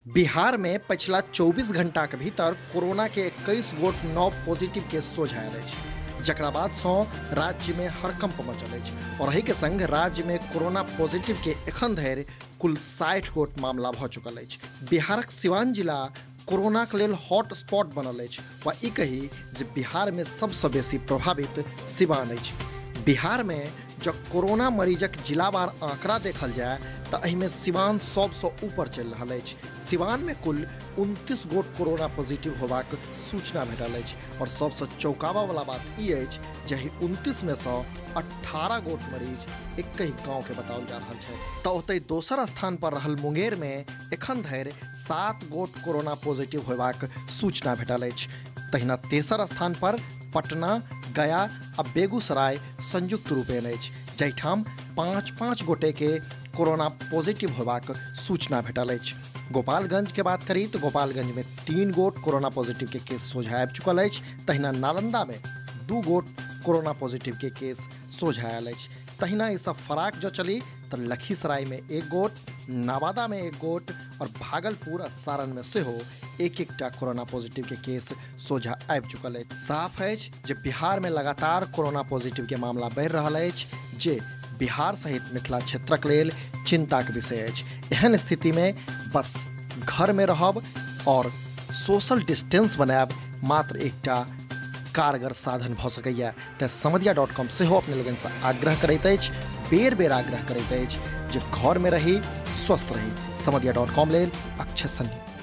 बिहार में पछिला 24 घंटाक भीतर कोरोना के 21 गोट नव पॉजिटिव केस सोझा आयल अछि, जकरा बाद सँ राज्य में हड़कंप मचल अछि और एहि के संग राज्य में कोरोना पॉजिटिव के एखन धरि कुल 60 गोट मामला भऽ चुकल अछि। बिहारक सिवान जिला कोरोनाक लेल हॉट स्पॉट बनल अछि वा ई कही जे बिहार में सबसँ बेसी प्रभावित सिवान अछि। बिहार में जँ कोरोना मरीजक जिलावार आंकड़ा देखल जाय तऽ एहिमे सिवान सबसँ ऊपर चलि रहल अछि। सिवानमे कुल 29 गोट कोरोना पॉजिटिव होबाक सूचना भेटल अछि और सबसँ चौंकाबऽ वाला बात ई अछि जे एहि 29 मे सँ 18 गोट मरीज एकहि गांव के बताओल जा रहल छै। तऽ ओतहि दोसर स्थान पर रहल मुंगेर मे एखन धरि 7 गोट कोरोना पॉजिटिव होबाक सूचना भेटल अछि। तहिना तेसर स्थान पर पटना, गया आ बेगूसराय संयुक्त रूपेण अछि, जाहिठाम 5-5 गोटे के कोरोना पॉजिटिव होबाक सूचना भेटल अछि। गोपालगंज के बात करी तऽ गोपालगंज में 3 गोट कोरोना पॉजिटिव के केस सोझा आबि चुकल अछि। तहिना नालंदा में 2 गोट कोरोना पॉजिटिव के केस सोझा आयल अछि। तहिना ई सब फराक जँ चली तऽ लखीसराय में 1 गोट, नवादा में 1 गोट और भागलपुर आ सारण में सेहो 1-1 कोरोना पॉजिटिव के केस सोझा आबि चुकल अछि। साफ अछि जे बिहार में लगातार कोरोना पॉजिटिव के मामला बढ़ि रहल अछि, जे बिहार सहित मिथिला क्षेत्रक लेल चिंताक विषय अछि। एहन स्थिति में बस घर में रहब और सोशल डिस्टेंस बनायब मात्र एकटा कारगर साधन भऽ सकैए। तेँ समदिया डॉट कॉम सेहो अपने लोगनसँ आग्रह करैत अछि, बेर बेर आग्रह करैत अछि जे घरमे रही, स्वस्थ रही। समदिया डॉट कॉम लेल अक्षय सन्नी।